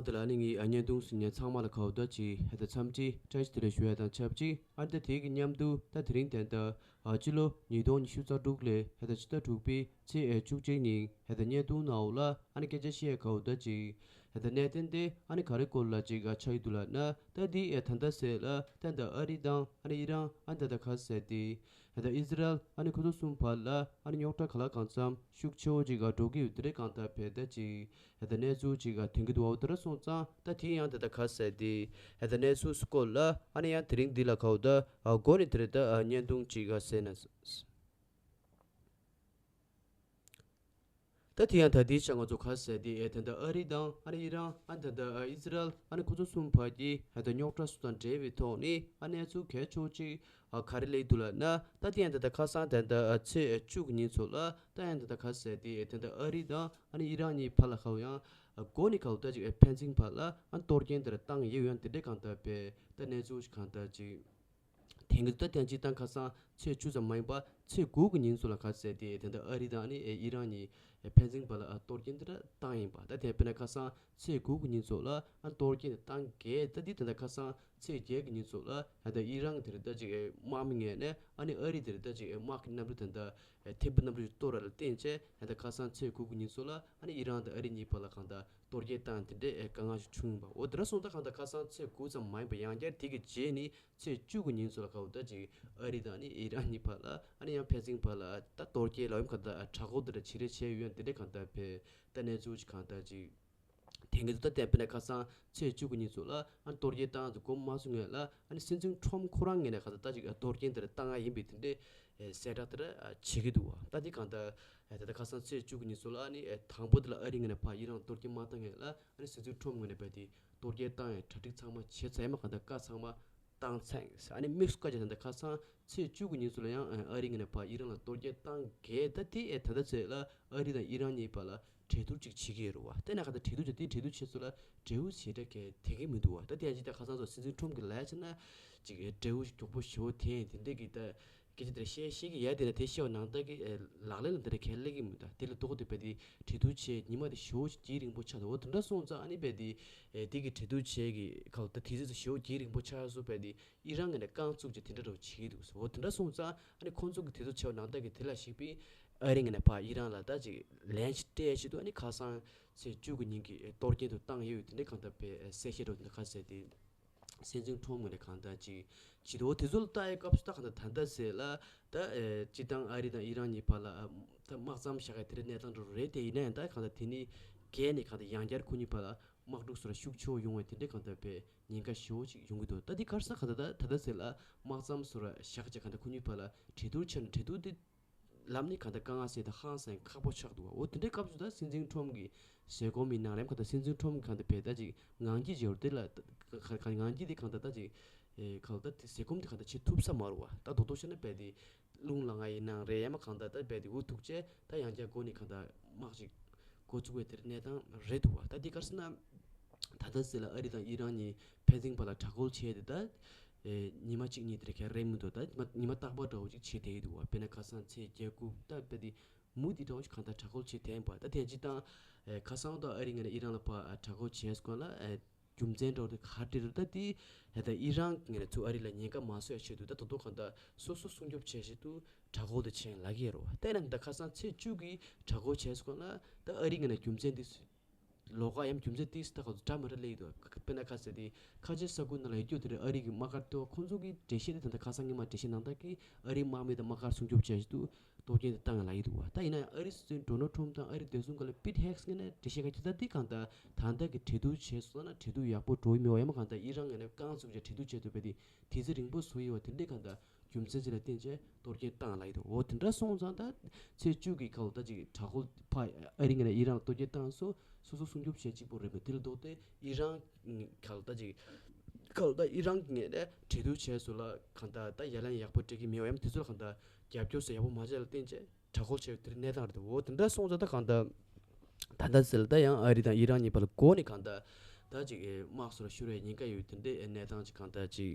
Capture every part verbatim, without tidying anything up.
དེ་ལ་ནི་ངའི་བརྙན་ཐུང་གཟིགས་མཁན་ཚང་མ་ལ་གའུ་ད་ཅིག་ཧེ་ད་འཚམས་འདྲི་བཀྲ་ཤིས་བདེ་ལེགས་ཞུ་ཡ་དང་ཆབས་ཅིག་ཨ་ནི་ད་དེ་གི་མཉམ་དུ་ད་དེ་རིང་དེ་ད་ཨ་སྤྱི་ལོ་ཉིས་སྟོང་ཉི་ཤུ་རྩ་དྲུག་ལོའི་ཧེ་ད་ཕྱི་ཟླ་དྲུག་པའི་ཚེས་བཅུ་གཅིག་ཉིན་ཧེ་ད་བརྙན་ཐུང་ནང་ལ་ཨ་ནི་སྐད་ཆ་བཤད་ཡ་གའུ་ད་ཅིག་ཧེ་ད་གནད་དོན་དེ་ཨ་ནི་ག་རེ་སྐོར་ལ་ཅིག་ཨ་ཆགས་ཡི་འདུག་ལབ་ན། ད་དེ་ཨེ་ད་ལྟ་ཟེར་ལ་ད་ད་ཨ་རི་དང་ཨ་ནི་ཨི་རན་ཨ་ནི་ད་ད་ག་ཟེར་དེ། ད་ཨི་ཟི་རལ་ཨ་ནི་ཁོ་ཚོ་གསུམ་བར་ལ་ཨ་ནི་རྙོག་དྲ་ག་ལ་གང་འཚམ་ཤུགས་ཆེ་བོ་ཅིག་ག་འགྲོ་གི་ཡོད་དེ་རེད། གང་ལྟར་བས་ད་ཅིག་ད་གནས་ཚུལ་ཅིག་ག་ཐོན་གི་འདུག་འོ་དེ་འདྲ་སོང་ཙང་ད་དེ་ཡང་དེ་ད་ག་ཟེར་དེ་ད་གནས་ཚུལ་སྐོར་ལ་ཨ་ནི་ཡང་དེ་རིང་འདི་ལ་གའུ་ད་ཨ་འགོ་ནས་དེ་རེད། ད་ཨ་བརྙན་ཐུང་ཅིག་ག་ཟེར་ན། ད་དེ་ཡང་ད་དེའི་ཆ་ང་ཚོ་ག་ཟེར་དེ་ཨེ་ད་ལྟ་ཨ་རི་དང་ཨ་ནི་ཨི་རན་ཨ་ནི་ད་ལྟ་ཨི་ཟི་རལ་ཨ་ནི་ཁོ་ཚོ་གསུམ་བར་གྱི་ཨ་ད་རྙོག་དྲ་སོགས་དང་འབྲེལ་བའི་ཐོག་ནས་ཨ་གནས་ཚུལ་གལ་ཆེ་བོ་ཅིག་ཨ་ག་རེ་སླེབས་འདུག་ལབ་ན། ད་དེ་ཡང་ད་ལྟ་ཁ་སང་ད་ལྟ་ཨ་ཚེས་བཅུ་གི་ཉིན་ཚོ་ལ་ད་ཡང་ད་ལྟ་ག་ཟེར་དེ་ཨེ་ད་ལྟ་ཨ་རི་དང་ཨ་ནི་ཨི་རན་གཉིས་བར་ལ་གའུ་ཡང་ཨ་འགོ་ནས་གའུ་ད་ཅིག་ཨེ་ཕན་ཚུན་བར་ལ་ཨ་གཏོར་སྐྱོན་དེ་འདྲ་བཏང་ཡོད་ཡང་དེ་འདྲའི་གང་ལྟར་བས་ད་གནས་ཚུལ་ཞིག་གང་ལྟར་ཅིག་དེང་གི་ད་ཐེངས་གཅིག་དང་ཁ་སང་ཚེས་བཅུ་ཙམ་མ་ཡིན་པ་ཚེས་དགུ་གི་ཉིན་ཚོ་ལ་ག་ཟེར་དེ་དེ་འདྲ་ཨ་རི་དང་ནི་ཨི་རན་གཉིས་ཕན་ཚུན་བར་ལ་ཨ་གཏོར་སྐྱོན་དེ་འདྲ་བཏང་ཡིན་པ། ད་དེ་དཔེར་ན་ཁ་སང་ཚེས་དགུ་གི་ཉིན་ཚོ་ལ་ཨ་གཏོར་སྐྱོན་དེ་བཏང་གས། ད་དེ་དེ་འདྲ་ཁ་སང་ཚེས་བརྒྱད་ཀྱི་ཉིན་ཚོ་ལ་ཨ་ད་ཨི་རན་གྱི་དེ་འདྲ་ད་ཅིག་དམག་མི་ངོས་ནས་ཨ་ནི་ཨ་རི་དེ་འདྲ་ད་ཅིག་དམག་གི་གནམ་གྲུ་དེ་འདྲ་ཐེར་འབུམ་གནམ་གྲུ་ཞིག་གཏོར་བ་ལ་བརྟེན་བྱས་ཨ་ད་ཁ་སང་ཚེས་དགུ་གི་ཉིན་ཚོ་ལ་ཨ་ནི་ཨི་རན་དང་ཨ་རི་གཉིས་བར་ལ་གང་ལྟར་གཏོར་སྐྱོན་བཏང་དེ་འདྲའི་དཀའ་ངལ་ཞིག་བྱུང་ཡིན་པ། འོ་དེ་འདྲ་སོང་ཙང་གང་ལྟར་ཁ་སང་ཚེས་དགུ་ཙམ་མ་ཡིན་པ་ཡང་བསྐྱར་དེ་གི་རྗེས་ནི་ཚེས་བཅུ་གི་ཉིན་ཚོ་ལ་གའུ་ད་ཅིག་ཨ་རི་དང་ནི་ཨི་རན་གཉིས་བར་ལ་ཨ་ནི་ཡང་ཕན་ཚུན་བར་ལ་ད་གཏོར་སྐྱོན་ལ་ཡོང་ག་ད་དྲག་པོ་དེ་འདྲ་ཇེ་ཆེར་ཆེ་ཡོད་དེ་འདྲའི་གང་ལྟར་བས་ད་གནས་ཚུལ་ཅིག་གང་ལྟར་ཅིག་དེང་གི་ད་ལྟ་དཔེར་ན་ཁ་སང་ཚེས་བཅུ་གི་ཉིན་ཚོ་ལ་ཨ་ནི་གཏོར་སྐྱོན་བཏང་ཚོ་གོམ་མ་སོང་ངེས་ལ་ཨ་ནི་སྲིད་འཛིན་ཁྲོམ་ཁོ་རང་ངོས་ནས་གང་ལྟར་ད་ཅིག་གཏོར་སྐྱོན་དེ་འདྲ་བཏང་ཡ་ཡིན་པའི་དེ་འདྲའི་གསལ་བསྒྲགས་དེ་འདྲ་བྱེད་ཀྱི་འདུག་བ། ད་དེ་གང་ལྟར་ད་ལྟ་ཁ་སང་ཚེས་བཅུ་གི་ཉིན་ཚོ་ལ་ཨ་ནི་དང་པོ་དེ་ལ་ཨ་རི་ངོས་ནས་ཕར་ཨི་རན་གཏོར་སྐྱོན་མ་བཏང་ངེས་ལ་ཨ་ནི་སྲིད་འཛིན་ཁྲོམ་ངོས་ནས་བས་དེ་གཏོར་སྐྱོན་བཏང་ཡ་གྲ་སྒྲིག་ཚང་མ་བྱས་ཚར་ཡ་མ་གང་ལྟར་བཀའ་ཚང་མ་བཏང་ཚར་ཡིན། ཨ་ནི་དམིགས་སུ་བཀའ་བྱས་ད་ལྟ་ཁ་སང་ཚེས་བཅུ་གི་ཉིན་ཚོ་ལ་ཡང་ཨ་རི་ངོས་ནས་ཕར་ཨི་རན་ལ་གཏོར་སྐྱོན་བཏང་གས། ད་དེ་ཨེ་ད་ལྟ་ཚེ་ལ་ཨ་རི་དང་ཨི་རན་གཉིས་བར་ལ་གྲོས་བསྡུར་ཅིག་བྱེད་ཀྱི་ཡོད་རེད་བ། དེ་ན་ག་ད་གྲོས་བསྡུར་བྱས་དེ་གྲོས་བསྡུར་བྱས་ཚོ་ལ་འབྲས་བུ་ཞེ་དྲག་གས་དེ་གས་མི་འདུག་བ། ད་དེ་ཡང་ཅིག་ད་ཁ་སང་ཚོ་སྲིད་འཛིན་ཁྲོམ་གྱི་ལས་བྱས་ན་ཅིག་ཨེ་འབྲས་བུ་མགྱོགས་པོ་ཞེ་བོ་དེ་ཡིན་དེ་འདྲས་ཀྱི་ད་སྐད་ཆ་དེ་བཤད་ཤེས་ཀྱི་ཡ་དེ་ན་དེ་བཤད་བ་ནང་ལྟར་གྱི་ཨེ་ལག་ལེན་ལ་དེ་འདྲ་གས་སླེབས་ཀྱི་མི་འདུག་དེ་ལ་ལྡོག་དེ་བས་དེ་གྲོས་བསྡུར་བྱས་ཉི་མ་དེ་ཞེ་བོ་ཞིག་དེའི་རིང་པོ་ཆགས་འདུག་འོ་དེ་འདྲ་སོང་ཙང་ཨ་ནི་བས་དེ་ཨེ་དེ་གི་གྲོས་བསྡུར་བྱས་ཀྱི་ཁ་ལ་ད་དེ་ཚོ་ཞེ་བོ་དེའི་རིང་པོ་ཆགས་སོང་བས་དེ། ཨི་རན་ངོས་ནས་རྐང་བཙུགས་ཀྱི་དེ་འདྲ་རུ་བྱེད་ཀྱི་འདུག་ཟེར། འོ་དེ་འདྲ་སོང་ཙང་ཨ་ནི་ཁོང་ཚོ་གི་དེ་ཚོ་བྱས་པ་ནང་ལྟར་གྱི་དེ་ལ་གཞིགས་པའི་ཨ་རི་ངོས་ནས་ཕར་ཨི་རན་ལ་ད་ཅིག་ལན་ཞིག་སྤྲད་ཆེད་དུ་ཨ་ནི་ཁ་སང་ཚེས་བཅུ་གི་ཉིན་གྱི་གཏོར་སྐྱོན་དུ་བཏང་ཡོད་དེ་འདྲའི་གང་ལྟར་བས་གསལ་བཤད་རོགས་དེ་འདྲ་ཁ་གསལ་ཏེ་སྲིད་འཛིན་ཁྲོམ་ངོས་ནས་གང་ལྟར་ཅིག་བྱེད་འདུག་དེ་ཚོ་ལ་ལྟ་ཡའི་སྐབས་སུ་ད་གང་ལྟར་ད་ལྟ་ཟེར་ལ་ད་སྤྱི་བཏང་ཨ་རི་དང་ཨི་རན་གཉིས་བར་ལ་ད་དམག་མཚམས་བཞག་ཡ་དེ་འདྲའི་གནས་སྟངས་འདྲ་རེད། དེ་ཡིན་ན་ཡང་ད་གང་ལྟར་དེ་ནི་བརྒལ་ནས་གང་ལྟར་ཡང་བསྐྱར་ཁོ་གཉིས་བར་ལ་དམག་འཁྲུག་སོགས་ཤུགས་ཆེ་བོ་ཡོང་བའི་དེ་འདྲའི་གང་ལྟར་བས་ཉེན་ཁ་ཞེ་བོ་ཅིག་ཡོང་གི་འདུག་ད་འདི་ག་རེ་ཟེར་གང་ལྟར་ད་ད་ལྟ་ཟེར་ལ་དམག་མཚམས་སོགས་ལ་བཞག་བྱས་གང་ལྟར་ཁོ་གཉིས་བར་ལ་གྲོས་བསྡུར་བྱས་ནས་གྲོས་བསྡུར་འདི་ལམ་ནས་གང་ལྟར་དཀའ་ངལ་སེལ་ཏེ་ཧང་སང་ཁག་པོ་ཆགས་འདུག་འོ་དེ་འདྲའི་སྐབས་སུ་ད་སྲིད་འཛིན་ཁྲོམ་གྱི་ཟས་སྐོམ་ཡིན་ནའང་རེད་གང་ལྟར་སྲིད་འཛིན་ཁྲོམ་གང་ལྟར་བས་ད་ཅིག་ངང་རྒྱུད་ཅིག་ཡོད་རེད། དེ་ལ་ད་ག་ག་ངང་རྒྱུད་དེ་གང་ལྟར་ད་ཅིག་ཨེ་གང་ལྟར་དེ་ཟས་སྐོམ་དེ་གང་ལྟར་བྱེད་ཐུབ་ས་མ་རེད་བ། ད་རྡོག་རྡོག་བཤད་ན་བས་དེ་རླུང་ལངས་ཡིན་ནའང་རེད། ཡང་མ་གང་ལྟར་ད་བས་དེ་འུ་ཐུག་བྱས་ད་ཡང་བསྐྱར་འགོ་ནས་གང་ལྟར་དམག་ཅིག་འགོ་བཙུགས་པའི་དེར་གནས་སྟངས་རེད་འདུག་བ། ད་འདི་ག་རེ་ཟེར་ན་ད་ལྟ་ཟེར་ལ་ཨ་རི་དང་ཨི་རན་གཉིས་ཕན་ཚུན་བར་ལ་དྲག་རྒོལ་བྱས་ཏེ་ད་ཨེ་ཉི་མ་གཅིག་གཉིས་དེར་ག་རེ་མི་འདུག་ད་ཉི་མ་ཉི་མ་རྟག་པར་འདྲ་བོ་ཅིག་བྱེད་བསྡད་ཀྱི་འདུག་བ། དཔེར་ན་ཁ་སང་ཚེས་བརྒྱད་དགུ་ད་བས་དེ་མུ་མཐུད་འདྲ་བོ་ཅིག་གང་ལྟར་དྲག་རྒོལ་བྱེད་བསྡད་ཡིན་པ། ད་དེ་སྤྱིར་བཏང་ཨེ་ཁ་སང་ད་ཨ་རི་ངོས་ནས་ཨི་རན་ལ་ཕར་ཨ་དྲག་རྒོལ་བྱས་སྐོར་ལ་ཨེ་རྒྱུ་མཚན་འདྲ་བོ་དེ་ག་རེ་རེད། ད་དེ་ཧེ་ད་ཨི་རན་ངོས་ནས་ཚུར་ཨ་རི་ལ་ཉེན་ཁ་མ་བཟོ་ཡ་ཆེད་དུ་ད་དོ་དོ་གང་ལྟར་སོ་སོ་སྲུང་སྐྱོབ་བྱེད་ཆེད་དུ་དྲག་རྒོལ་དེ་བྱས་ལབ་ཀྱི་ཡོད་རེད་བ། དེ་ན་ད་ཁ་སང་ཚེས་བཅུ་གི་དྲག་རྒོལ་བྱས་སྐོར་ལ་ད་ཨ་རི་ངོས་ནས་རྒྱུ་མཚན་དེ་ལོགས་ཀ་ཡང་རྒྱུ་མཚན་དེ་ད་ག་ཚོད་འདྲ་མི་འདྲ་སླེབས་ཡོད་འདུག་དཔེར་ན་ཁ་ཟེར་དེ་ཁ་ཆེ་ས་ཁུལ་ནང་ལ་ཡོད་རྒྱུ་དེ་རེད། ཨ་རི་གི་དམག་སྒར་ལྟེ་བ་ཁོང་ཚོ་གི་འགྲེལ་བཤད་དེ་ད་ལྟ་ཁ་སང་ཉི་མ་འགྲེལ་བཤད་ནང་ལྟར་གི་ཨ་རིའི་དམག་མི་དང་དམག་སྒར་སྲུང་སྐྱོབ་བྱས་ཆེད་དུ་གཏོར་སྐྱོན་དེ་བཏང་ཡ་ལབ་ཀྱི་འདུག་བ། ད་ཡིན་ན་ཡང་ཨ་རི་སྲིད་འཛིན་ཌོ་ནལ་ཊམ་དང་ཨ་རི་བདེ་སྲུང་སྒང་ལ་པིཊ་ཧེག་སི་ངོས་ནས་འགྲེལ་བཤད་ག་ཅི་ད་འདི་གང་ལྟར་ད་ལྟ་གི་གྲོས་བསྡུར་བྱས་སོང་ན་གྲོས་བསྡུར་ཡག་པོ་འགྲོ་ཡི་མེད་པ། ཡང་མ་གང་ལྟར་ཨི་རན་ངོས་ནས་རྐང་བཙུགས་བྱས་གྲོས་བསྡུར་བྱས་ཐུབ་པ་དེ་དུས་ཚོད་རིང་པོ་བཟོ་ཡི་བ། དེ་འདྲའི་གང་ལྟར་རྒྱུ་མཚན་ཅིག་ལ་བརྟེན་བྱས་གཏོར་སྐྱོན་བཏང་ལབ་ཀྱི་འདུག་འོ་དེ་འདྲ་སོང་ཙང་ད་ཚེས་བཅུ་གི་ཁ་ལོ་ད་ཅིག་དྲག་རྒོལ་ཕ་ཨ་རི་ངོས་ནས་ཨི་རན་ལ་གཏོར་སྐྱོན་བཏང་སོང་། སོ་སོ་སྲུང་སྐྱོབ་བྱེད་གཅིག་པོ་རེད་པས། དེ་ལ་ལྡོག་སྟེ་ཨི་རན་ཁ་ལོ་ད་ཅིག་ཁ་ལོ་ད་ཨི་རན་ངོས་ནས་གྲོས་བསྡུར་བྱས་སོང་ལ་གང་ལྟར་ད་ཡ་ལན་ཡག་པོ་སྤྲད་ཀྱི་མེད་པ། ཡང་དེ་ཚོ་ལ་གང་ལྟར་རྒྱབ་སྐྱོར་སོགས་ཡག་པོ་མ་བྱས་ལ་བརྟེན་བྱས་དྲག་རྒོལ་བྱས་པའི་དེར་གནས་སྟངས་རེད་འདུག་འོ་དེ་འདྲ་སོང་ཙང་ད་གང་ལྟར་ད་ལྟ་ཟེར་ལ་ད་ཡང་ཨ་རི་དང་ཨི་རན་གཉིས་བར་ལ་འགོ་ནས་གང་ལྟར་ད་ཅིག་དམག་སོགས་ལ་ཤོར་བའི་ཉེན་ཁ་ཡོད་དེ་འདྲའི་གནས་སྟངས་ཅིག་གང་ལྟར་ཅིག་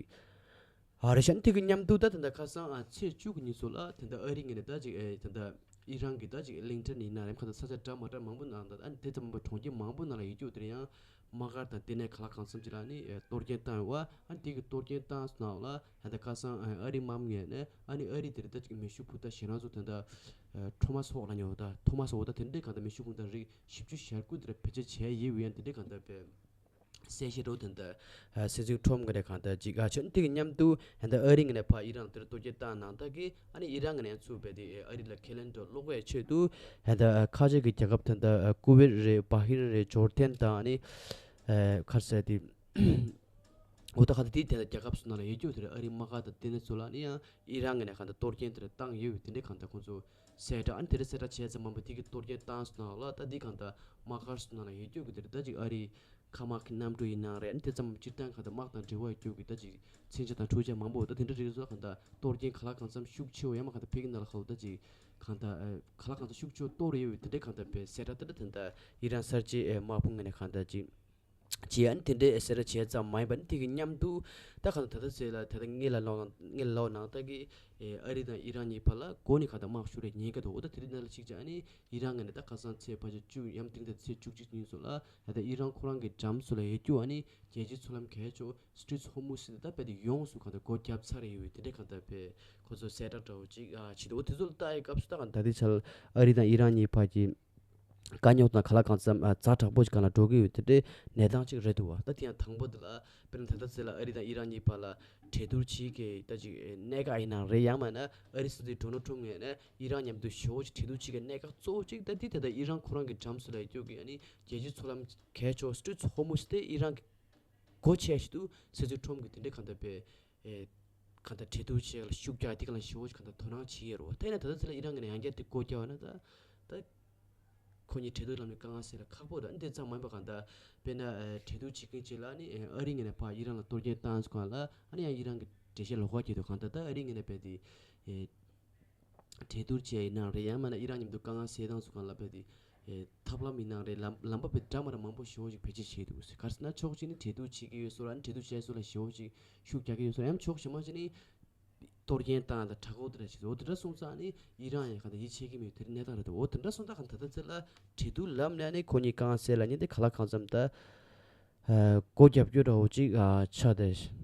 ཨ་རེ་ཤན་དེ་གི་མཉམ་དུ་ད་ད་ལྟ་ཁ་སང་ཨ་ཚེས་བཅུ་གི་ཉིན་སོགས་ལ་ད་ལྟ་ཨ་རི་ངོས་ནས་ད་ཅིག་ཨེ་ད་ལྟ་ཨི་རན་གྱི་ད་ཅིག་གླིང་ཕྲན་ཡིན་ན་རེམ་ཁ་ད་ས་ཆ་འདྲ་མ་འདྲ་མང་པོ་ནང་ད་ཨ་ནི་དེ་ཙམ་མ་གྲོང་ཁྱེར་མང་པོ་ནང་ལ་ཡོད་རྒྱུ་དེར་ཡང་ དམག་སྒར་དང་ལྟེ་གནས་ག་ལ་གང་འཚམ་ཅིག་ལ་ནི་ཨེ་གཏོར་སྐྱོན་བཏང་ཡོད་པ། ཨ་ནི་དེ་གི་གཏོར་སྐྱོན་བཏང་སོང་ན་ལ་ད་ལྟ་ཁ་སང་ཨ་རིའི་དམག་མི་ནས་ཨ་ནི་ཨ་རི་དེ་རེད། ད་ཅིག་མེ་ཤུགས་འཕུར་མདའ་ཞེད་སྣང་ཚོ་ད་ལྟ་ཨེ་ཐོ་མ་སི་ཧོག་ལབ་མཁན་ཡོད། ད་ཐོ་མ་སི་ཧོག་ད་དེ་འདྲའི་གང་ལྟར་མེ་ཤུགས་འཕུར་མདའ་རིགས་བཞི་བཅུ་ཞེ་དགུ་དེ་འདྲ་བེད་སྤྱོད་བྱས་ཡོད་པ་ཡིན། དེ་འདྲའི་གང་ལྟར་བས་གསལ་བཤད་འདྲ་བོ་དེ་འདྲ་ཨ་སྲིད་འཛིན་ཁྲོམ་གྱི་ནས་གང་ལྟར་ཅིག་ཨ་བྱས། དེ་གི་མཉམ་དུ་ད་ལྟ་ཨ་རི་ངོས་ནས་ཕར་ཨི་རན་ལ་དེར་གཏོར་སྐྱོན་བཏང་གནང་སྟངས་ཀྱིས་ཨ་ནི་ཨི་རན་ངོས་ནས་ཚུར་བས་དེ་ཨ་རི་ལ་ཁས་ལེན་འདྲ་བོ་སློག་པའི་ཆེད་དུ་ད་ལྟ་ཁ་ཆེ་གི་རྒྱལ་ཁབ་ད་ལྟ་ཀུ་ཝེད་རེད། བྷ་ཧི་རན་རེད། ཇོར་ཌན་དང་ཨ་ནི་ཨ་ག་རེ་ཟེར་དེ། འོ་ད་གང་ལྟར་དེའི་ཐད་ལ་རྒྱལ་ཁབ་སོ་ནང་ལ་ཡོད་རྒྱུ་དེར་ཨ་རིའི་དམག་སྒར་དང་ལྟེ་གནས་ཚོ་ལ་ནི་ཡང་ཨི་རན་ངོས་ནས་གང་ལྟར་གཏོར་སྐྱོན་དེར་བཏང་ཡོད་པའི་དེ་འདྲའི་གང་ལྟར་ཁོང་ཚོ་གསལ་བསྒྲགས། ཨ་ནི་དེ་འདྲ་གསལ་བསྒྲགས་བྱས་ཙམ་མ་ཡིན་པར་དེ་གི་གཏོར་སྐྱོན་བཏང་སོང་ན་ལ་ད་འདི་གང་ལྟར་དམག་སྒར་སོ་ནང་ལ་ཡོད་རྒྱུ་གི་དེར་ད་ཅིག་ཨ་རིའི་མཁའ་དམག་གི་གནམ་གྲུ་ཡིན་ནའང་རེད། ཨ་ནི་དེ་ཙམ་སྤྱིར་བཏང་གང་ལྟར་དམག་དང་འབྲེལ་བ་ཡོད་རྒྱུ་གི་ད་ཅིག་མཚོན་ཆ་དང་འཕྲུལ་ཆས་མང་པོ་ད་དེ་འདྲ་རིགས་སོགས་གང་ལྟར་གཏོར་སྐྱོན་ག་ལ་གང་འཚམ་ཤུགས་ཆེ་བོ་ཡང་མ་གང་ལྟར་ཕ་གི་ནང་ལ་ཁ་ལོ་ད་ཅིག་གང་ལྟར་ཨ་ག་ལ་གང་འཚམ་ཤུགས་ཆེ་བོ་གཏོར་ཡོད་པའི་དེ་འདྲའི་གང་ལྟར་བས་གསལ་བསྒྲགས་དེ་འདྲ་ད་ལྟ་ཨི་རན་གསར་བརྗེ་དམག་དཔུང་ངོས་ནས་གང་ལྟར་ཅིག་བྱས། ཨ་ནི་དེ་འདྲའི་གསལ་བསྒྲགས་བྱས་ཙམ་མ་ཡིན་པར་ཨ་ནི་དེ་གི་མཉམ་དུ་ད་གང་ལྟར་ད་ལྟ་ཚེ་ལ་ད་ལྟ་ངེད་ལ་ལོག་ནང་ངེད་ལ་ལོག་ནང་ལྟ་གི་ཨ་རི་དང་ཨི་རན་གཉིས་བར་ལ་འགོ་ནས་གང་ལྟར་དམག་ཤུགས་རེ་ཉེན་ཁ་འདུག་འོ་ད་དེ་རིང་ནང་ལ་གཅིག་བྱས། ཨ་ནི་ཨི་རན་ངོས་ནས་ད་ཁ་སང་ཚེས་ཕལ་ཆེར་བཅུ་ཡམ་དེ་རིང་ད་ཚེས་བཅུ་གཅིག་ཉིན་སོགས་ལ་ད་ལྟ་ཨི་རན་ཁོ་རང་གི་འགྲམ་སོགས་ལ་ཡོད་རྒྱུ་ཨ་ནི་རྒྱལ་སྤྱིའི་མཚོ་ལམ་གལ་ཆེ་བ་སི་ཊྲེཊ་ཧོར་མུ་ཛི་དེ་ད་རྦད་དེ་ཡོངས་སུ་གང་ལྟར་སྒོ་བརྒྱབ་ཚར་ཡོད་པའི་དེ་འདྲའི་གང་ལྟར་བས་ཁོ་ཚོ་གསལ་བསྒྲགས་འདྲ་བོ་ཅིག་ཨ་བྱེད་འདུག་འོ་དེ་ཚོ་ལ་ལྟ་ཡི་སྐབས་སུ་ད་གང་ད་ལྟའི་ཆར་ཨ་རི་དང་ཨི་རན་གཉིས་བར་གྱི་དཀའ་རྙོག་དང་ག་ལ་གང་འཚམ་ཨ་ཛ་དྲག་པོ་ཞིག་སྒང་ལ་འགྲོ་གི་ཡོད་དེ་འདྲའི་གནས་སྟངས་ཅིག་རེད་འདུག་བ། ད་དེ་ཡང་དང་པོ་དེ་ལ་དཔེར་ན་ད་ལྟ་ཚེ་ལ་ཨ་རི་དང་ཨི་རན་གཉིས་བར་ལ་གྲོས་བསྡུར་བྱེད་ཀྱི་ད་ཅིག་གནད་འགག་ཡིན་ན་རེད། ཡང་མིན་ན་ཨ་རི་སྲིད་འཛིན་ཌོ་ནལ་ཊམ་ངོས་ནས་ཨི་རན་མཉམ་དུ་ཞེ་པོ་ཅིག་གྲོས་བསྡུར་བྱེད་ཀྱི་གནད་འགག་གཙོ་བོ་གཅིག་ད་འདི་ད་ལྟ་ཨི་རན་ཁོ་རང་གི་འགྲམ་སོགས་ལ་ཡོད་རྒྱུ་གི་ཨ་ནི་རྒྱལ་སྤྱིའི་མཚོ་ལམ་གལ་ཆེ་བ་སི་ཊྲེཊ་ཧོར་མུ་ཛི་དེ་ཨི་རན་གྱི་སྒོ་ཕྱེ་བཞིན་དུ་སྲིད་འཛིན་ཊམ་གྱིས་དེ་འདྲའི་གང་ལྟར་བས་ཨེ་གང་ལྟར་གྲོས་བསྡུར་བྱེད་ཡག་ལ་ཤུགས་རྒྱག་དེ་ག་ལ་ཞེ་པོ་ཅིག་གང་ལྟར་དོ་སྣང་བྱེད་ཡོད་རེད་བ། ད་ཡིན་ན་ད་ལྟ་ཚེ་ལ་ཨི་རན་གྱི་ནས་ཡང་བསྐྱར་དེ་སྒོ་བརྒྱབ་པ་ན་ད་ད་ཁོ་གཉིས་གྲོས་བསྡུར་ལམ་ནས་དཀའ་ངལ་སེལ་ཡག་ཁག་པོ་རེད། འདི་ཙམ་མ་ཡིན་པ་གང་ལྟར་དཔེར་ན་ཨེ་གྲོས་བསྡུར་བྱེད་མཁན་ཅིག་ལ་ནི་ཨེ་ཨ་རི་ངོས་ནས་ཕར་ཨི་རན་ལ་གཏོར་སྐྱོན་བཏང་སོང་གང་ལ་ཨ་ནི་ཡང་ཨི་རན་གྱི་འགྲེལ་བཤད་ལོགས་ཀ་བྱེད་དུས་གང་ལྟར་ད་ཨ་རི་ངོས་ནས་བས་དེ་ཨེ་གྲོས་བསྡུར་བྱས་ཡིན་ན་རེད། ཡང་མིན་ན་ཨི་རན་མཉམ་དུ་དཀའ་ངལ་སེལ་སྟངས་སུ་གང་ལ་བས་དེ་ཨེ་ཐབས་ལམ་ཡིན་ན་རེད། ལམ་ལམ་པ་བས་འདྲ་མ་འདྲ་མང་པོ་ཞེ་པོ་ཅིག་བེད་སྤྱོད་བྱས་འདུག་ག་རེ་ཟེར་ན་ཕྱོགས་གཅིག་ནི་གྲོས་བསྡུར་བྱེད་ཀྱི་ཡོད་བཟོ་འདྲ། ཨ་ནི་གྲོས་བསྡུར་བྱས་བཟོ་འདྲ་ཞེ་པོ་ཅིག་ཤུགས་རྒྱག་གི་ཡོད་བཟོ་འདྲ། ཡང་ཕྱོགས་གཞན་མ་ཅིག་ནི་གཏོར་སྐྱོན་བཏང་ཡག་དང་དྲག་པོ་དེ་འདྲ་བྱས་འདུག་འོ་དེ་འདྲ་སོང་ཙང་ནི་ཨི་རན་ཡང་གང་ལྟར་ཡིད་ཆེས་ཀྱི་མེད་དེ་རིང་གནས་སྟངས་རེད་འདུག་འོ་དེ་འདྲ་སོང་ཙང་གང་ལྟར་ད་ལྟ་ཚེ་ལ་གྲོས་བསྡུར་ལམ་ནས་ནི་ཁོ་གཉིས་དཀའ་ངལ་སེལ་ཡག་ནི་དེ་ག་ལ་གང་འཚམ་ད་ཨ་སྒོ་བརྒྱབ་རྒྱུ་འདྲ་བོ་ཅིག་ཨ་ཆགས་བསྡད།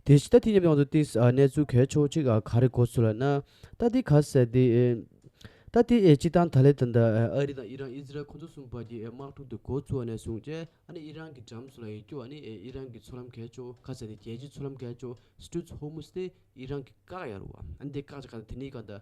དེ་ཕྱི་ད་དེ་མཉམ་དུ་ང་ཚོ་ཏིས་ཨ་གནས་ཚུལ་གལ་ཆེ་བོ་ཅིག་ཨ་ག་རེ་གོ་ཚུལ་ལ་ན་ད་དེ་ག་ཟེར་དེ་ཨེ་ད་དེ་ཨེ་སྤྱི་བཏང་ད་ལས་ད་ད་ཨ་རི་དང་ཨི་རན་ཨི་ཛི་རལ་ཁོ་ཚོ་གསུམ་བར་གྱི་ཨེ་དམག་འཁྲུག་དེ་འགོ་བཙུགས་པ་ནས་བཟུང་བྱས་ཨ་ནི་ཨི་རན་གྱི་འགྲམ་སོགས་ལ་ཡོད་རྒྱུ་ཨ་ནི་ཨེ་ཨི་རན་གྱི་མཚོ་ལམ་གལ་ཆེ་བོ་ག་ཟེར་དེ་རྒྱལ་སྤྱིའི་མཚོ་ལམ་གལ་ཆེ་བོ་སི་ཊྲེཊ་ཧོར་མུ་ཛི་དེ་ཨི་རན་གྱིས་བཀག་ཡོད་རེད་བ། ཨ་ནི་དེ་བཀག་བྱས་ག་ད་དེ་ནི་ག་ད་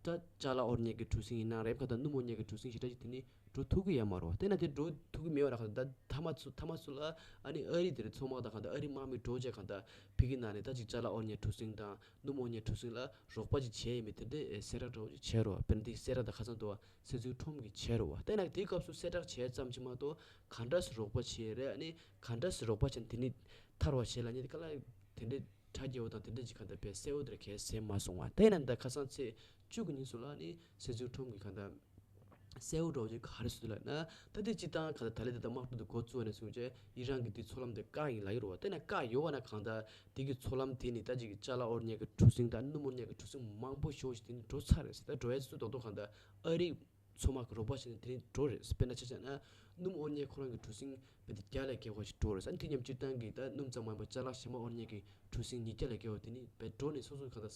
ད་ཅ་ལག་དབོར་ཉེས་ཀྱི་གྲུ་གཟིངས་ཡིན་ན་རེད། ག་ད་སྣུམ་དབོར་ཉེས་ཀྱི་གྲུ་གཟིངས་ཞེ་དྲག་ཅིག་དེ་ནི་འགྲོ་ཐུབ་ཀྱི་ཡོད་མ་རེད་བ། དེ་ན་དེ་འགྲོ་ཐུབ་ཀྱི་མེད་པ་ར་ག་ད་མཐའ་མ་ཚུ་མཐའ་མ་ཚུ་ལ་ཨ་ནི་ཨ་རི་དེར་མཚོ་དམག་དང་ག་ད་ཨ་རི་དམག་མི་འགྲོ་བྱས་ག་ད་ཕ་གི་ནང་ནས་ད་ཅིག་ཅ་ལག་དབོར་ཉེས་གྲུ་གཟིངས་དང་སྣུམ་དབོར་ཉེས་གྲུ་གཟིངས་ལ་རོགས་པ་ཅིག་བྱས་ཡིན་མིན་དེ་འདྲའི་གསལ་བསྒྲགས་འདྲ་བོ་ཅིག་བྱས་རེད་བ། དཔེར་ན་དེ་གསལ་བསྒྲགས་དང་ཁ་སང་དུ་བ་སྲིད་འཛིན་ཁྲོམ་གྱིས་བྱས་རེད་བ། དེ་ན་དེའི་སྐབས་སུ་གསལ་བསྒྲགས་བྱས་ཙམ་ཅིག་མ་གཏོགས་ག་འདྲ་སེ་རོགས་པ་བྱས་རེད། ཨ་ནི་ག་འདྲ་སེ་རོགས་པ་བྱས་ནས་དེ་ནི་ཐར་བ་བྱས་ལ་ཉེ་དེ་ག་ལ་དེ་འདྲའི་དྲ་རྒྱས་པོ་དང་དེ་འདྲ་ཅིག་ག་འདྲ་བས་གསལ་བོ་དེར་གས་གསལ་མ་སོང་བ། དེ་ཡིན་ན་ད་ཁ་སང་ཚེས་བཅུ་གི་ཉིན་སུ་ལ་ནི་སྲིད་ཚོགས་ཁྲོམ་གྱི་ག་འདྲ་གསལ་བོ་འདྲ་བོ་ཅིག་ག་རེ་སུ་ལ་ན་ད་དེ་སྤྱི་བཏང་ག་འདྲ་ད་ལེ་ད་ལྟ་དམག་འཁྲུག་དེ་འགོ་བཙུགས་ནས་བཟུང་བྱས་ཨི་རན་གྱི་དེ་མཚོ་ལམ་དེ་བཀག་ཡིན་ལ་ཡོད་རེད་བ། དེ་ན་བཀག་ཡོད་བ་ན་གང་ལྟར་དེ་གི་མཚོ་ལམ་དེ་ནི་ད་ཅིག་ཅ་ལག་དབོར་ཉེས་ཀྱི་གྲུ་གཟིངས་དང་སྣུམ་དབོར་ཉེས་ཀྱི་གྲུ་གཟིངས་མང་པོ་ཞེ་པོ་ཅིག་དེ་ནི་འགྲོ་ཚར་རེད་ཟེར། ད་འགྲོ་ཡས་སུ་རྡོག་རྡོག་གང་ལྟར་ཨ་རི་མཚོ་དམག་གི་རོགས་པ་བྱས་ནས་དེ་རིང་འགྲོ་རེད། དཔེར་ན་ཆ་བཞག་ན་སྣུམ་དབོར་ཉེས་ཁོ་རང་གི་གྲུ་གཟིངས་བས་དེ་བརྒྱ་ལས་བརྒལ་བ་ཞིག་འགྲོ་རེད། ཨ་ནི་དེ་མཉམ་སྤྱིར་བཏང་གི་ད་སྣུམ་ཙམ་མ་ཡིན་པར་ཅ་ལག་གཞན་པ་དབོར་ཉེས་ཀྱི་གྲུ་གཟིངས་ཉིས་བརྒྱ་ལས་བརྒལ་བ་དེ་ནི་བས་འགྲོ་ནས་སོ་སོ་གང་ལྟར་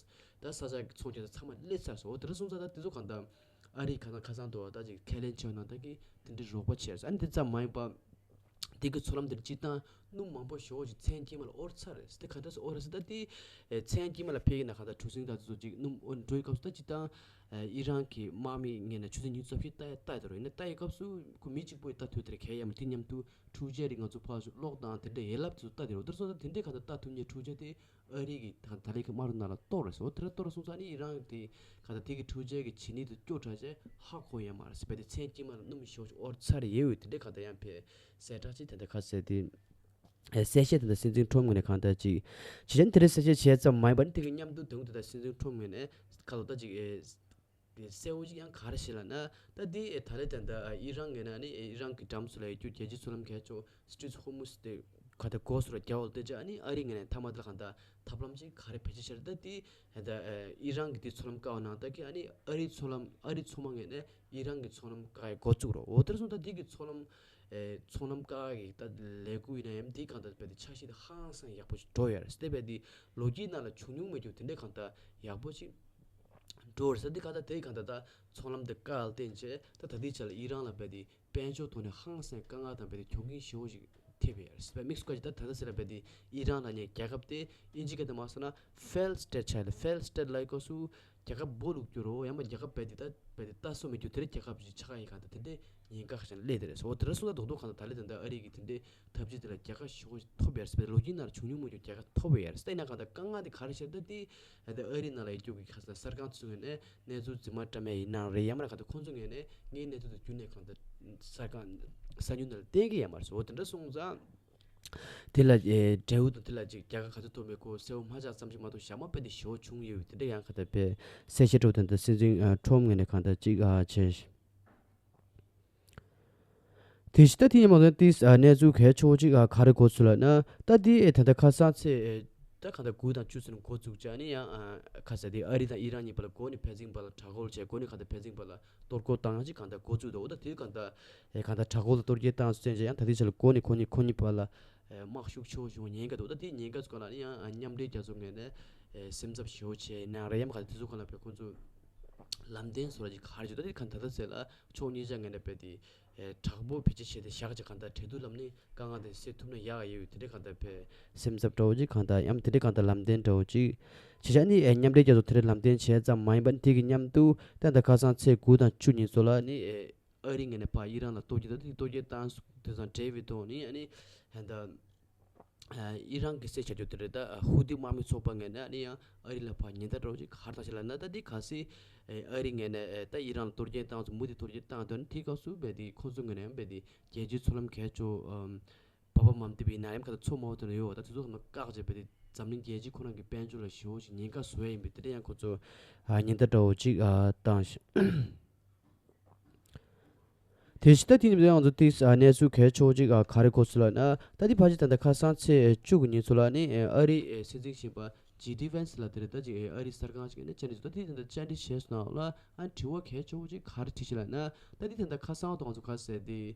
ད་ས་ཆ་གི་ཚོང་རྒྱག་ས་ཚང་མ་སླེབས་ཚར་སོང་། འོ་དེ་འདྲ་སོང་ཙང་ད་དེ་ཚོ་གང་ལྟར་ཨ་རི་གང་ལྟར་ཁ་སང་དུ་བ་ད་ཅིག་ཁས་ལེན་བྱས་ནང་ད་གི་དེ་འདྲའི་རོགས་པ་བྱས་རེད། ཨ་ནི་དེ་ཙམ་མ་ཡིན་པ། དེ་གི་མཚོ་ལམ་དེར་སྤྱིར་བཏང་སྣུམ་མང་པོ་ཞེ་པོ་ཅིག་མཚན་དཀྱིལ་མ་ལ་དབོར་ཚར་རེད། དེ་ག་འདྲ་སེ་དབོར་རེད་ཟེར་ད་དེ་ཨེ་མཚན་དཀྱིལ་མ་ལ་ཕེབས་ཡིན་ན་ག་ད་གྲུ་གཟིངས་ད་དེ་ཚོ་ཅིག་སྣུམ་དབོར་འགྲོ་ཡི་སྐབས་སུ་ད་སྤྱིར་བཏང་ཨེ་ཨི་རན་གྱི་དམག་མི་ངོས་ནས་ཆུ་ཚོད་ཉི་ཤུ་རྩ་བཞི་ལྟ་ཡ་ལྟ་ཡ་དེ་རུ་ཡིན་ན་ལྟ་ཡི་སྐབས་སུ་ཁོ་མི་གཅིག་པོས་ལྟ་ཐུབ་དེ་རེད། གལ་ཡ་མ་དེ་མཉམ་དུ་འཕྲུལ་ཆས་རིགས་ང་ཚོ་ཕར་ཚུར་གློག་དང་དེ་འདྲ་ཡན་ལག་དེ་ཚོ་ལྟ་དེ་རུ་དེ་ཚོ་ད་དེ་འདྲའི་ག་ད་ལྟ་ཐུབ་མཁན་འཕྲུལ་ཆས་དེ། ཨ་རི་གི་ད་ད་ལན་གྱི་དམག་རུ་ནང་ལ་གཏོར་རེད་ཟེར། འོ་དེ་འདྲ་གཏོར་སོང་ཙང་ནི་ཨི་རན་དེ་ག་ད་དེ་གི་འཕྲུལ་ཆས་ཀྱི་བྱེད་ནུས་དེ་སྐྱོ་དྲགས་བྱས་ཧ་གོ་ཡ་མ་རེད་ཟེར། བས་དེ་མཚན་དཀྱིལ་མ་ལ་སྣུམ་ཞེ་པོ་ཅིག་དབོར་ཚར་ཡོད་འོས་དེ་འདྲའི་ག་ད་ཡང་ཕེ་གསལ་བསྒྲགས་ཅིག་དེ་འདྲ་ག་ཟེར་དེ་གསལ་བཤད་དེ་འདྲ་སྲིད་འཛིན་ཁྲོམ་ངོས་ནས་གང་ལྟར་ཅིག་ཇི་ཅན་དེ་འདྲའི་གསལ་བཤད་བྱས་ཙམ་མ་ཡིན་པར་ནི་དེ་གི་མཉམ་དུ་དོན་དུ་ད་སྲིད་འཛིན་ཁྲོམ་ངོས་ནས་ག་ལ་ད་ཅིག་ཨེ། དེ་གསལ་བོ་ཅིག་ཡང་ག་རེ་ཞིག་ལབ་ན། ད་དེ་ད་ལན་ད་ལྟ་ཨི་རན་ངོས་ནས་ནི་ཨི་རན་གྱི་འགྲམ་སོགས་ལ་ཡོད་རྒྱུ་རྒྱལ་སྤྱིའི་མཚོ་ལམ་གལ་ཆེ་བ་སི་ཊྲེཊ་ཧོར་མུ་ཛི་དེ་ ག་ད་འགོ་སོ་ར་རྒྱ་བོ་དེ་ཅི་ཨ་ནི་ཨ་རི་ངོས་ནས་མཐའ་མ་དེ་ལ་གང་ད་ཐབས་ལམ་ཅིག་ག་རེ་བེད་སྤྱོད་བྱས་རེད། ད་དེ་ད་ཨི་རན་གྱི་དེ་ཚོང་ལམ་བཀག་པ་ནང་ད་གི་ཨ་ནི་ཨ་རི་ཚོང་ལམ་ཨ་རི་ཚོང་མ་ངོས་ནས་ཨི་རན་གྱི་ཚོང་ལམ་བཀག་ཡ་འགོ་བཙུགས་རོགས། འོ་དེར་སོང་ད་དེ་གི་ཚོང་ལམ་ཚོང་ལམ་བཀག་ཡ་གི་ད་ལས་འགུལ་ཡིན་ན་ཡང་དེ་གང་ད་བས་དེ་ཆ་ཤས་དེ་ཧང་སང་ཡག་པོ་ཞིག་འགྲོ་ཡ་རེད། དེ་བས་དེ་ལོ་རྒྱུས་ནང་ལ་བྱུང་མྱོང་མེད་རྒྱུ་དེ་འདྲའི་གང་ད་ཡག་པོ་ཞིག་འགྲོ་རེད་ཟེར། དེ་གང་ད་དེ་གང་ད་ད་ཚོང་ལམ་དེ་བཀག་ལ་བརྟེན་བྱས་ད་ད་ལྟའི་ཆ་ལ་ཨི་རན་ལ་བས་དེ་དཔལ་འབྱོར་ཐོག་ནས་ཧང་སང་དཀའ་ངལ་དང་བས་དེ་གྱོང་གུན་ཞེ་པོ་ཞིག་ཐེབས་ཡོད་རེད། དམིགས་སུ་བཀར་གྱི་ད་ད་ལྟ་ཟེར་ན་བས་དེ་ཨི་རན་ལ་ནས་རྒྱལ་ཁབ་དེ་ཨིན་ཇི་སྐད་དུ་མ་སོང་ན་ཕེལ་སི་ཊེ་ཊི་ཆགས་ཡོད་རེད། ཕེལ་སི་ཊེ་ཊི་ལབ་ཡ་སྐབས་སུ་རྒྱལ་ཁབ་སྦོ་ལུག་རྒྱུ་རོ་ཡང་མ་རྒྱལ་ཁབ་བས་དེ་ད་བས་དེ་ལྟ་སོ་མེད་རྒྱུ་དེ་རེད། རྒྱལ་ཁབ་ཅིག་ཆགས་ཡ་གི་གང་ད་དེ་འདྲའི་ཉེན་ཁ་ཁ་ཤས་སླེབས་དེ་རེད། འོ་དེ་འདྲ་སོང་ད་རྡོག་རྡོག་གང་ད་ད་ལྟ་དེ་འདྲ་ཨ་རི་གི་དེ་འདྲའི་ཐབས་ཇུས་དེ་ལ་རྒྱལ་ཁ་ཞེ་པོ་ཞིག་ཐོབ་ཡོད་རེད་ཟེར། ལོ་རྒྱུས་ནང་ལ་བྱུང་མྱོང་མེད་རྒྱུ་རྒྱལ་ཁ་ཐོབ་ཡོད་རེད་ཟེར། ད་ཡིན་ན་གང་ལྟར་དཀའ་ངལ་དེ་ག་རེ་ཤར་ད་དེ་ད་ཨ་རི་ནང་ལ་ཡོད་རྒྱུ་གི་ཁ་ས་གསར་ཁང་ཚོའི་ངོས་ནས་གནས་ཚུལ་རྫུན་མ་བཀྲམ་ཡ་ཡིན་ནའང་རེད། ཡང་མིན་ན་གང་ལྟར་ཁོང་ཚོའི་ངོས་ནས་ངའི་གནས་ཚུལ་དེ་བརྒྱུད་ནས་གང་ལྟར་གསར་ཁང་གསར་འགྱུར་ནང་ལ་བསྟན་གྱི་ཡོད་མ་རེད་ཟེར། འོ་དེ་འདྲ་སོང་ཙང་དེ་ལ་ཨེ་འབྲས་བུ་དང་དེ་ལ་ཅིག་རྒྱལ་ཁ་ག་ཚོད་ཐོབ་མེད་ཁོ་གསལ་པོ་མ་ཆགས་ཙམ་ཞིག་མ་གཏོགས་ཞག་མ་དཔེ་དེ་ཞེ་པོ་བྱུང་ཡོད་དེ་འདྲ་ཡང་གང་ལྟར་དཔེ་གསལ་བཤད་སྤྲོ་དོན་དང་སྲིད་འཛིན་ཨ་ཁྲོམ་ངོས་ནས་གང་ལྟར་ཅིག་ཨ་བྱས། དེ་བཞིན་ད་དེ་ཉིན་མ་ཚོད་ཏིས་གནས་ཚུལ་གལ་ཆེ་བོ་ཅིག་ག་རེ་འགོ་ཚུགས་ལབ་ན། ད་དེ་ད་ལྟ་ཁ་སང་ཚེས་ད་ག་ད་དགུ་དང་བཅུ་ཚུན་འགོ་ཚུགས་ཅག་ནི་ཡང་ཁ་ས་དེ་ཨ་རི་དང་ཨི་རན་གཉིས་བར་ལ་འགོ་ནས་ཕན་ཚུན་བར་ལ་དྲག་རྒོལ་བྱས། འགོ་ནས་ག་ད་ཕན་ཚུན་བར་ལ་གཏོར་རྒོལ་བཏང་ཡག་ཅིག་ག་ད་འགོ་ཚུགས་འདུག་འོ་ད་དེ་ག་ད་ག་ད་དྲག་རྒོལ་དང་གཏོར་རྒོལ་བཏང་ཚུན་ཅག་ཡང་ད་དེ་ཆ་ལ་འགོ་ནས་ཁོ་གཉིས་ཁོ་གཉིས་བར་ལ་དམག་ཤུགས་ཆེ་བོ་བྱུང་ཉེན་ཁ་འདུག་ད་དེ་ཉེན་ཁ་ཚོ་ག་ལ་ནི་ཡང་མཉམ་འབྲེལ་རྒྱལ་ཚོགས་ངོས་ནས་སེམས་འཚབ་ཞེ་བོ་བྱས་ནའང་རེད། ཡང་ག་ད་དེ་ཚོ་ག་ལ་བས་ཁོ་ཚོ་ལམ་སྟོན་བཟོ་ར་ཅིག་ག་རེ་བྱུང་ད་དེ་ག་ད་ད་ཟེར་ལ། ཕྱོགས་གཉིས་ཆ་ངོས་ནས་བས་དེ་དྲག་པོ་བེད་སྤྱོད་བྱས་ཏེ་བཞག་ཅིག་གང་ལྟར་འབྲེལ་གཏུག་ལམ་ནས་དཀའ་ངལ་དེ་སེལ་ཐུབ་ན་ཡག་ཡོད་དེ་འདྲའི་གང་ལྟར་བས་སེམས་འཚབ་འདྲ་བོ་ཅིག་གང་ལྟར་ཡང་དེ་འདྲའི་གང་ལྟར་ལམ་སྟོན་འདྲ་བོ་ཅིག་བྱེད་བྱ་ནི་མཉམ་འབྲེལ་རྒྱལ་ཚོགས་དེ་འདྲའི་ལམ་སྟོན་བྱས་ཙམ་མ་ཡིན་པར་དེ་གི་མཉམ་དུ་ད་ལྟ་ཁ་སང་ཚེས་དགུ་དང་བཅུ་ཉིན་ཚོ་ལ་ནི་ཨ་རི་ངོས་ནས་ཕར་ཨི་རན་ལ་གཏོར་རྒོལ་ད་དེ་གཏོར་རྒོལ་བཏང་དེ་དང་འབྲེལ་བའི་ཐོག་ནས་ཨ་ནི་ད་ཨི་རན་གྱི་སྲིད་བྱ་རྒྱུ་དེ་རེད། ད་ཧུ་ཏི་དམག་མི་ཚོགས་པ་ངོས་ནས་ཨ་ནི་ཡང་ཨ་རི་ལ་ཕར་ཉེན་བརྡ་འདྲ་བོ་ཅིག་ག་རེ་བཏང་ཞིག་ལབ་ན། ད་འདི་གལ་སྲིད་ཨ་རི་ངོས་ནས་ད་ཨི་རན་ལ་གཏོར་རྒོལ་བཏང་ཚོ་མུ་མཐུད་གཏོར་རྒོལ་བཏང་དོན་དེའི་སྐབས་སུ་བས་དེ་ཁོང་ཚོ་ངོས་ནས་ཡང་བས་དེ་རྒྱལ་སྤྱིའི་ཚོང་ལམ་གལ་ཆེ་བ་བ་མ་མ་དེ་བས་ན་ཡང་ག་ད་ཚོང་མ་འོ་དེ་ལ་ཡོད་བ་ད་དེ་ཚོ་ག་ན་བཀག་བྱས་བས་དེ་འཛམ་གླིང་རྒྱལ་སྤྱི་ཁོ་རང་གི་དཔལ་འབྱོར་ལ་ཞེ་བོ་ཞིག་ཉེན་ཁ་བཟོ་ཡ་ཡིན་པས་དེ་འདྲ་ཡང་ཁོ་ཚོ་ཉེན་བརྡ་འདྲ་བོ་ཅིག་བཏང་ཞིང་། དེ་བཞིན་ད་དེ་ནི་ང་ཚོ་ཏིས་གནས་ཚུལ་གལ་ཆེ་བོ་ཅིག་ག་རེ་གོ་སོང་ལབ་ན། ད་དེ་ཕལ་ཆེར་ད་ལྟ་ཁ་སང་ཚེས་བཅུ་གི་ཉིན་ཚོ་ལ་ནི་ཨ་རིའི་སྲིད་འཛིན་གཞོན་པ་ཇེ་ཌི་ཝེན་སི་ལགས་དེ་རེད། ད་ཅིག་ཨ་རིའི་གསར་ཁང་ཅིག་ནས་བཅར་འདྲི་ཞུས་ད་དེ་ད་ལྟ་བཅར་འདྲི་བྱས་སོང་ལ་ཨ་དྲི་བ་གལ་ཆེ་བོ་ཅིག་ག་རེ་དྲིས་ཤིག་ལབ་ན། ད་དེ་ད་ལྟ་ཁ་སང་ད་ང་ཚོ་ག་ཟེར་དེ་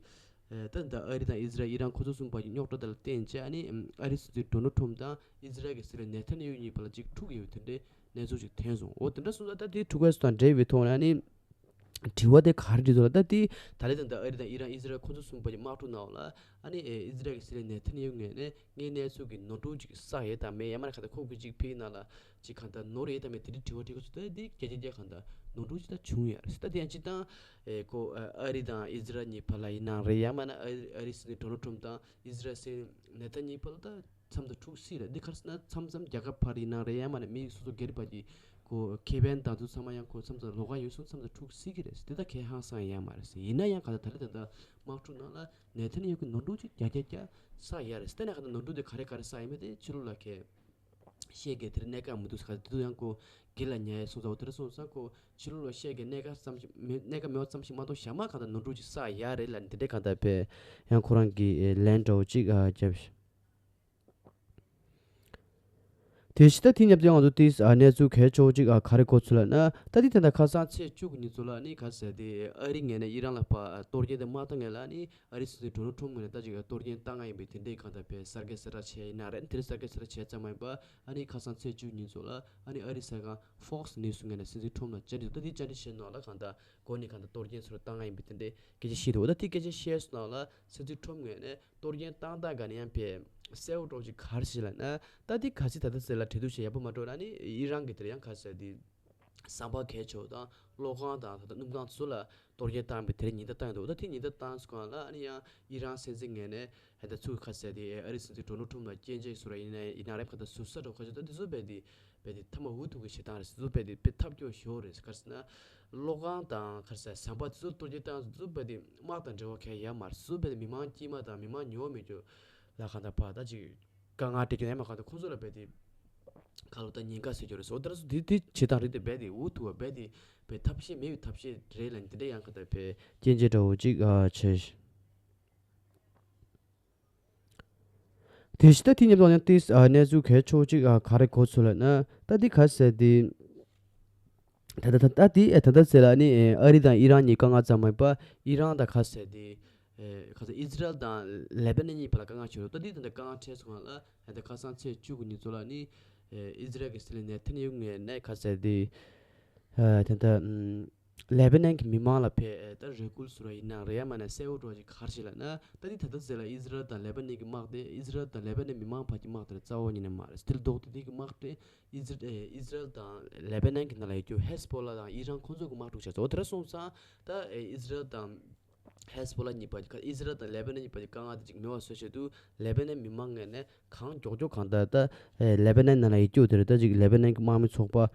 ད་ད་ཨ་རི་དང་ཨི་ཟི་རལ་ཨི་རན་ཁོ་ཚོ་གསུམ་བར་གྱི་རྙོག་དྲ་དེ་ལ་བརྟེན་བྱས་ཨ་ནི་ཨ་རིའི་སྲིད་འཛིན་ཌོ་ནལ་ཊམ་དང་ཨི་ཟི་རལ་གྱི་སྲིད་བློན་ནེ་ཐན་ཡ་ཧུ་གཉིས་བར་ལ་ཅིག་འཁྲུག་ཡོད་དེ་འདྲའི་གནས་ཚུལ་ཅིག་ཐོན་སོང་། འོ་དེ་འདྲ་སོང་ཙང་ད་དེ་འཁྲུག་པ་དང་འབྲེལ་བའི་ཐོག་ནས་ཨ་ནི། དྲི་བ་དེ་ག་རེ་དྲིས་འདུག་ལ། ད་དེ་ད་ལན་ད་ལྟ་ཨ་རི་དང་ཨི་རན་ཨི་ཟི་རལ་ཁོ་ཚོ་གསུམ་པོ་ཡི་དམག་འཁྲུག་ནང་ལ་ཨ་ནི་ཨི་ཟི་རལ་གྱི་སྲིད་བློན་ནེ་ཐན་ཡ་ཧུ་ངོས་ནས་ངའི་གནས་ཚུལ་གྱི་ནོར་འཁྲུལ་ཅིག་བསགས་ཡོད་དམ་མེད་ཡང་མིན་ན་ག་ད་ཁོ་གི་ཅིག་ཕིའི་ནང་ལ་ཅིག་གང་ལྟར་ནོར་ཡོད་དམ་མེད་དེ་འདྲའི་དྲི་བ་དྲི་དགོས་ཚུལ་ད་དེ་སྐད་ཆ་རྒྱག་གང་ལྟར་ནོར་འཁྲུལ་ཅིག་ད་བྱུང་ཡོད་རེད། ད་དེ་ཡང་སྤྱིར་བཏང་ཨེ་ཁོ་ཨ་རི་དང་ཨི་ཟི་རལ་གཉིས་བར་ལ་ཡིན་ནའང་རེད། ཡང་མིན་ན་ཨ་རི་ཨ་རིའི་སྲིད་བློན་ཌོ་ནལ་ཊམ་དང་ཨི་ཟི་རལ་སྲིད་བློན་ནེ་ཐན་ཡ་ཧུ་གཉིས་བར་ལ་ད། མཚམས་དང་འཁྲུག་སྲིད་རེད། འདི་ག་རེ་ཟེར་ན་མཚམས་མཚམས་རྒྱལ་ཁབ་བར་ཡིན་ན་རེད། ཡང་མིན་ན་མི་རིགས་སོ་སོ་སྒེར་བར་གྱི་ཁོ་ཁེ་ཕན་དང་དུ་ཚང་མ་ཡང་ཁོ་མཚམས་མཚམས་ལོགས་ཀ་ཡོད་སོང་། མཚམས་མཚམས་འཁྲུག་སྲིད་ཀྱི་རེད། འདི་ད་གལ་ཧང་སང་ཡང་མ་རེད་ཟེར། ཡིན་ན་ཡང་ག་ད་ད་རེས་ད་ལྟ་དམག་འཁྲུག་ནང་ལ་ནེ་ཐན་ཡ་ཧུ་གི་ནོར་འཁྲུལ་ཅིག་རྒྱག་རྒྱག་རྒྱག་བསགས་ཡ་རེད་ཟེར། ད་ནས་ག་ད་ནོར་འཁྲུལ་དེ་ག་རེ་ག་རེ་བསགས་ཡིན་མིན་དེ་ཕྱི་ལོགས་ལ་གལ་བཤད་གི་དེར་གནད་འགག་མི་འདུག་ཟེར། ག་ད་དེ་ཚོ་ཡང་ཁོ་སྒེར་ལ་ཉར་ཡ་སོང་ཙང་འོ་དེ་འདྲ་སོང་ཙང་ཁོ་ཕྱི་ལོགས་ལ་བཤད་གི་གནད་འགག་ཙམ་ཞིག་མེད། གནད་འགག་མེད་པ་ཙམ་ཞིག་མ་གཏོགས་ཞག་མ་གང་ལྟར་ནོར་འཁྲུལ་ཅིག་བསགས་ཡ་རེད་ལབ་ནས་དེ་འདྲའི་གང་ལྟར་བས་ཡང་ཁོ་རང་གི་ལན་འདྲ་བོ་ཅིག་བརྒྱབ། དེ་བཞིན་ད་དེ་ཉབ་ཅིང་ང་ཚོ་ཏིས་གནས་ཚུལ་གལ་ཆེ་བོ་ཅིག་ག་རེ་གོ་ཚུལ་ལབ་ན། ད་དེ་ད་ལྟ་ཁ་སང་ཚེས་བཅུ་གི་ཉིན་ཚོ་ལ་ནི་ག་ཟེར་དེ་ཨ་རི་ངོས་ནས་ཨི་རན་ལ་ཕར་གཏོར་སྐྱོན་དེ་མ་བཏང་ངེས་ལ་ནི་ཨ་རིའི་སྲིད་འཛིན་ཌོ་ནལ་ཊམ་ངོས་ནས་ད་ཅིག་གཏོར་སྐྱོན་བཏང་ང་ཡིན་པའི་དེ་འདྲའི་གང་ལྟར་བས་གསར་འགོད་གསལ་བསྒྲགས་བྱས་ཡིན་ན་རེད། དེ་རིང་གསར་འགོད་གསལ་བསྒྲགས་བྱས་ཙམ་མ་ཡིན་པ་ཨ་ནི་ཁ་སང་ཚེས་བཅུ་ཉིན་ཚོ་ལ་ཨ་ནི་ཨ་རིའི་གསར་ཁང་Fox News ངོས་ནས་སྲིད་འཛིན་ཊམ་ལ་བཅར་འདྲི་འདུག་ད་དེ་བཅར་འདྲི་བྱས་ནང་ལ་གང་ལྟར་གོ་ནས་གང་ལྟར་གཏོར་སྐྱོན་ཚུར་བཏང་ང་ཡིན་པའི་དེ་འདྲའི་སྐད་ཆ་བཤད་འདུག་ད་དེ་སྐད་ཆ་བཤད་སོང་ནང་ལ་སྲིད་འཛིན་ཊམ་ངོས་ནས་གཏོར་སྐྱོན་བཏང་སྟངས་ག་ནས་ཡང་བས་གསལ་བོ་འདྲ་བོ་ཅིག་ག་རེ་ཞིག་ལབ་ན། ད་དེ་ག་ཚིག་ད་ལྟ་ཟེར་ལ་འབྲེལ་གཏུག་བྱས་ཡག་པོ་མ་འགྲོ་ན་ནི་ཨི་རན་གྱི་དེར་ཡང་ག་ཟེར་དེ་ཟམ་པ་གལ་ཆེ་བ་དང་གློག་ཁང་དང་ད་ལྟ་སྣུམ་ཁང་ཚོ་ལ་གཏོར་སྐྱོན་བཏང་བའི་དེར་ཉེན་བརྡ་བཏང་ཡོད་འདུག་ད་དེ་ཉེན་བརྡ་བཏང་སོང་གང་ལ་ཨ་ནི་ཡང་ཨི་རན་སྲིད་འཛིན་ངོས་ནས་ད་ཚུར་ག་ཟེར་དེ་ཨ་རིའི་སྲིད་འཛིན་ཌོ་ནལ་ཊམ་ལ་སྐྱོན་བརྗོད་བཟོ་ར་ཡིན་ན་ཡིན་ན་རེད། ག་ད་ཟུར་ཟ་འདྲ་བོ་ཁ་ཤས་ད་དེ་ཚོ་བས་དེ་བས་དེ་ཐ་མ་འུ་ཐུག་གི་བྱེད་སྟངས་རེད། དེ་ཚོ་བས་དེ་དཔེ་ཐབས་སྐྱོ་ཞེ་པོ་རེད། ག་རེ་ཟེར་ན་གློག་ཁང་དང་ག་རེ་ཟེར་ཟམ་པ་དེ་ཚོ་གཏོར་སྐྱོན་བཏང་དེ་ཚོ་བས་དེ་དམག་དང་འབྲེལ་བ་གང་ཡང་ཡོད་མ་རེད། དེ་ཚོ་བས་དེ་མི་མང་དཀྱུས་མ་དང་མི་མང་ཉོ་བ་མེད་རྒྱུ་ལ་གང་ལྟར་ཕར་ད་ཅིག་དཀའ་ངལ་སྤྲད་རྒྱུ་ཡང་མ་གང་ལྟར་ཁོང་ཚོ་ལ་བས་དེ་ག་ལོ་ད་ཉེན་ཁ་བཟོ་རྒྱུ་རེད་ཟེར། འོ་དེ་ར་སོ་དེ་དེ་བྱེད་སྟངས་རེད། དེ་རྦད་དེ་འུ་ཐུག་པ་རྦད་དེ་བས་ཐབས་ཤེས་མེད་པའི་ཐབས་ཤེས་རེད་ལབ་ནས་དེ་འདྲ་ཡང་ག་ད་བས་སྐྱོན་བརྗོད་འདྲ་བོ་ཅིག་ཨ་བྱས། དེ་བཞིན་ད་དེ་མཉམ་དུ་ཡང་ཏིས་གནས་ཚུལ་གལ་ཆེ་བོ་ཅིག་ག་རེ་གོ་ཚུལ་ལབ་ན། ད་དེ་ག་ཟེར་དེ། ད་ད་ད་ད་དེ་ད་ད་ཟེར་ལ་ནི་ཨ་རི་དང་ཨི་རན་གཉིས་དཀའ་ངལ་ཙམ་མ་ཡིན་པ། ཨི་རན་དང་ག་ཟེར་དེ། ཨེ་ག་ཟེར་ཨི་ཟི་རལ་དང་ལེ་པ་ནན་གཉིས་བར་ལ་དཀའ་ངལ་ཆེ་རུ། ད་དེ་ད་ད་དཀའ་ངལ་འཕྲད་སོང་ལ། ད་ཁ་སང་ཚེས་བཅུ་དགུ་ཉིན་ཚོ་ལ་ནི་ཨེ་ཨི་ཟི་རལ་གྱི་སྲིད་བློན་ནེ་ཐན་ཡ་ཧུ་ངོས་ནས་ག་ཟེར་དེ། ཨ་དེ་ད་ཨམ་ལེ་པ་ནན་གྱི་མི་མང་ལ་ཕེ་ཨེ་ད་རེ་སྐུལ་བཟོ་ར་ཡིན་ནའང་རེད་ཡ་མ་ནས་གསལ་བོ་འགྲོ་ཅིག་ག་རེ་ཞིག་ལབ་ན། ད་འདི་ད་ལྟ་ཟེར་ལ་ཨི་ཟི་རལ་དང་ལེ་པ་ནན་གྱི་དམག་དེ་ཨི་ཟི་རལ་དང་ལེ་པ་ནན་མི་མང་བར་གྱི་དམག་དེ་རྩ་བ་ཉིད་ནས་མ་རེད། དེ་ལ་ལྡོག་སྟེ་དེ་གི་དམག་དེ་ཨི་ཟི་ཨེ་ཨི་ཟི་རལ་དང་ལེ་པ་ནན་གྱི་ནང་ལ་ཡོད་རྒྱུ་ཧེ་སི་པོ་ལ་དང་ཨི་རན་ཁོང་ཚོ་གི་དམག་འཁྲུག་བྱས་སོང་། དེ་འདྲ་སོང་ཙང་ད་ཨེ་ཨི་ཟི་རལ་དང་ཧེ་སི་པོ་ལ་གཉིས་བར་གྱི་ཁ་ཨི་ཟི་རལ་དང་ལེ་པ་ནན་གཉིས་བར་གྱི་དཀའ་ངལ་དེ་ཅིག་མེད་པ་བཟོ་ཆེད་དུ་ལེ་པ་ནན་མི་མང་ངོས་ནས་གང་མགྱོགས་མགྱོགས་གང་ལྟར་ད་ཨེ་ལེ་པ་ནན་ནང་ལ་ཡོད་རྒྱུ་དེ་རེད། ད་ཅིག་ལེ་པ་ནན་གྱི་དམག་མི་ཚོགས་པ་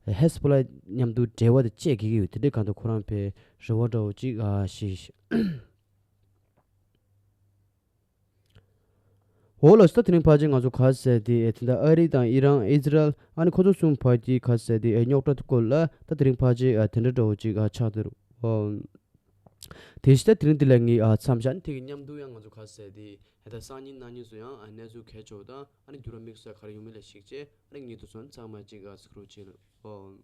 ཨེ་ཧེ་སི་པོ་ལ་མཉམ་དུ་འབྲེལ་བ་དེ་བཅད་དགོས་ཀྱི་ཡོད། དེ་འདྲའི་གང་ལྟར་ཁོ་རང་ཕེ་རེ་བ་འདྲ་བོ་ཅིག་ཨ་ཞིག་འོ་ལགས་སོ། ད་དེ་རིང་ཕལ་ཆེར་ང་ཚོ་ག་ཟེར་དེ་ཨེ་དེ་འདྲ་ཨ་རི་དང་ཨི་རན་ཨི་ཟི་རལ་ཨ་ནི་ཁོ་ཚོ་གསུམ་བར་གྱི་ག་ཟེར་དེ་ཨེ་རྙོག་དྲ་སྐོར་ལ་ད་དེ་རིང་ཕལ་ཆེར་ཨ་དེ་འདྲ་འདྲ་བོ་ཅིག་ཨ་ཆགས་བསྡད་རེད། ཨོ། དེ་བཞིན་ད་དེ་རིང་འདི་ལ་ངས་ཨ་མཚམས་བཞག་ནས་དེ་གི་མཉམ་དུ་ཡང་ང་ཚོ་ག་ཟེར་དེ་ཨེ་ད་སང་ཉིན་གནངས་ཉིན་སུ་ཡང་ཨ་གནས་ཚུལ་གལ་ཆེ་བ་དང་ཨ་ནི་འགྱུར་བ་དམིགས་བསལ་ག་རེ་ཡོང་མིན་ལ་གཞིགས་བྱས་ཨ་ནི་ངེད་དུ་སོན་ཚང་མ་ཅིག་ཨ་གཟིགས་རོགས་བྱེད་ལ། ཨོ།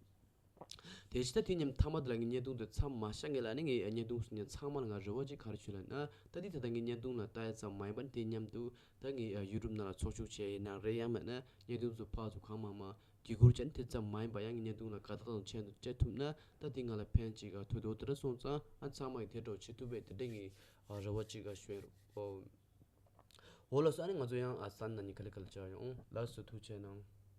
དེ་བཞིན་ད་དེ་མཉམ་མཐའ་མ་དེ་ལ་ངས་བརྙན་ཐུང་དེ་མཚམས་མ་བཞག་ངེས་ལ་ནི་ངས་བརྙན་ཐུང་གཟིགས་མཁན་ཚང་མ་ལ་ང་རེ་བ་ཅིག་ག་རེ་ཞུ་ལབ་ན། ད་འདི་ད་ལྟ་ངས་བརྙན་ཐུང་ལ་ལྟ་ཡ་ཙམ་མ་ཡིན་པར་དེ་མཉམ་དུ་ད་ངས་ཡུ་ཊུབ་ནང་ལ་ཚོགས་ཞུགས་བྱས་ཡིན་ན་རེད། ཡང་མིན་ན་བརྙན་ཐུང་ཚོ་ཕར་ཚུར་གང་མང་མང་བརྒྱུད་བསྐུར་བྱས་ནས་དེ་ཙམ་མ་ཡིན་པར་ཡང་ངས་བརྙན་ཐུང་ལ་དགའ་རྟགས་དང་མཆན་དུ་སྤྲད་ཐུབ་ན་ད་འདི་ང་ལ་ཕན་ཅིག་ག་ཐུག་འདུག་དེ་འདྲ་སོང་ཙང་ཨ་ཚང་མ་གིས་དེ་འདྲ་བྱེད་ཐུབ་པའི་དེ་འདྲ་ངས་རེ་བ་ཅིག་ག་ཞུ་ཡ་རེད། ཨོ། འོ་ལགས་སོ། ཨ་ནི་ང་ཚོ་ཡང་ཨ་ས་ན་ནི་ག་ལེ་ག་ལེ་བྱ་ཡོང་། ལགས་སོ། ཐུགས་རྗེ་གནང་།